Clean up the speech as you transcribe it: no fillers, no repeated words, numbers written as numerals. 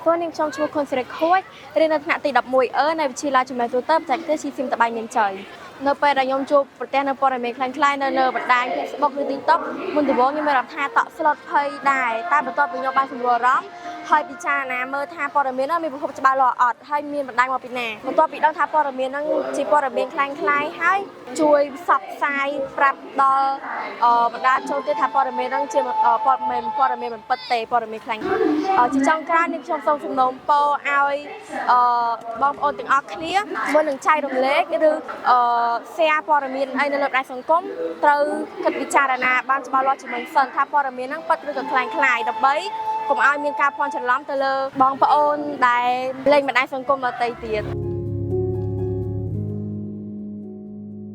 សួរនាងខ្ញុំឈ្មោះខុនសិរិខួចរៀននៅថ្នាក់ទី11អឺនៃវិទ្យាល័យចំណេះទូទៅបច្ចេកទេសស៊ីស៊ីមតបៃមានជ័យនៅពេលដែលខ្ញុំជួបប្រទះនៅព័ត៌មានក្លែងៗនៅលើបណ្ដាញ Facebook ឬ TikTok មុនដំបូងខ្ញុំមានអារម្មណ៍ថាតក់ស្លុតភ័យដែរតែបន្ទាប់ពីខ្ញុំបានសម្រួលអារម្មណ៍ហើយពិចារណាមើលថាព័ត៌មានហ្នឹងមានប្រភពច្បាស់លាស់អត់ហើយមានបណ្ដាញមកពីណាបន្ទាប់ពីដឹងថាព័ត៌មានហ្នឹងជាព័ត៌មានក្លែងៗហើយជួយផ្សព្វផ្សាយប្រាប់ដល់អឺបណ្ដាចូលទៀតថាព័ត៌មានហ្នឹងជាព័ត៌មានព័ត៌មានមិនពិតទេព័ត៌មានក្លែងជាចុងក្រោយនេះខ្ញុំសូមសំណូមពរឲ្យអឺបងប្អូនទាំងអស់គ្នាមុននឹងចែករំលែកឬអឺ share ព័ត៌មានអីនៅលើបណ្ដាញសង្គមត្រូវគិតពិចារណាបានច្បាស់លាស់ជាមុនសិនថាព័ត៌មានហ្នឹងពិតឬក៏ក្លែងក្លាយដើម្បីកុំឲ្យមានការភ័ន្តច្រឡំទៅលើបងប្អូនដែលលេងបណ្ដាញសង្គមដទៃទៀត។